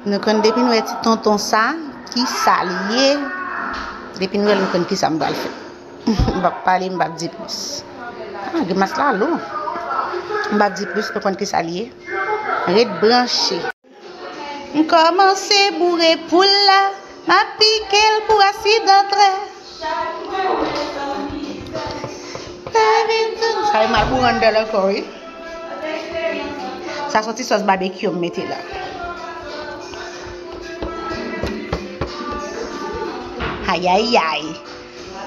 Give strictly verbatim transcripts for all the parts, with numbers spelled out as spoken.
Nou konn depi nou wè ti tonton sa, ki sa li ye. Depi nou wè l, nou konn ki sa m pral fè. M p ap pale, m p ap di plis. Ah, grimas la lou. M p ap di plis, nou konn ki sa li ye. Ret branche. M kòmanse boure poul la, m ap pike l pou asid antre. Sa e mal boure anndan l ankò, wi. Sa se yon ti sòs babekyou m mete la. Ayayay.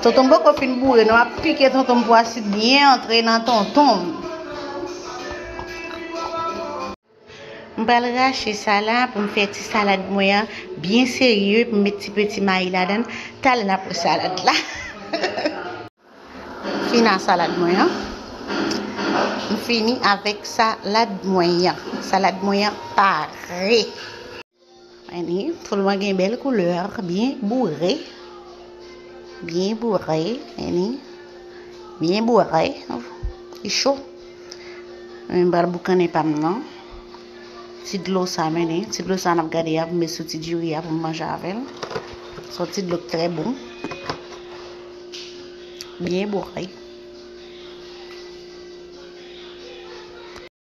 Tonton m poko fin boure, non, m ap pike tonton m pou asid byen antre nan tonton m. M pral rache sa la pou m fè ti salad mwen an byen serye, pou m met ti peti mayi ladan l. Talè n ap wè salad la. Fini a salad mwen an. M fini avèk salad mwen an. Salad mwen an pare. Anni, poul mwen gen bèl koulè, byen boure. Byen boure, anni. Byen boure. Li cho. Mwen pral boukannen pa m nan. Ti dlo sa, men li. Ti dlo sa n ap gade a pou m met sou ti diri a pou m manje avè l. Se yon ti dlo ki trè bon. Byen boure.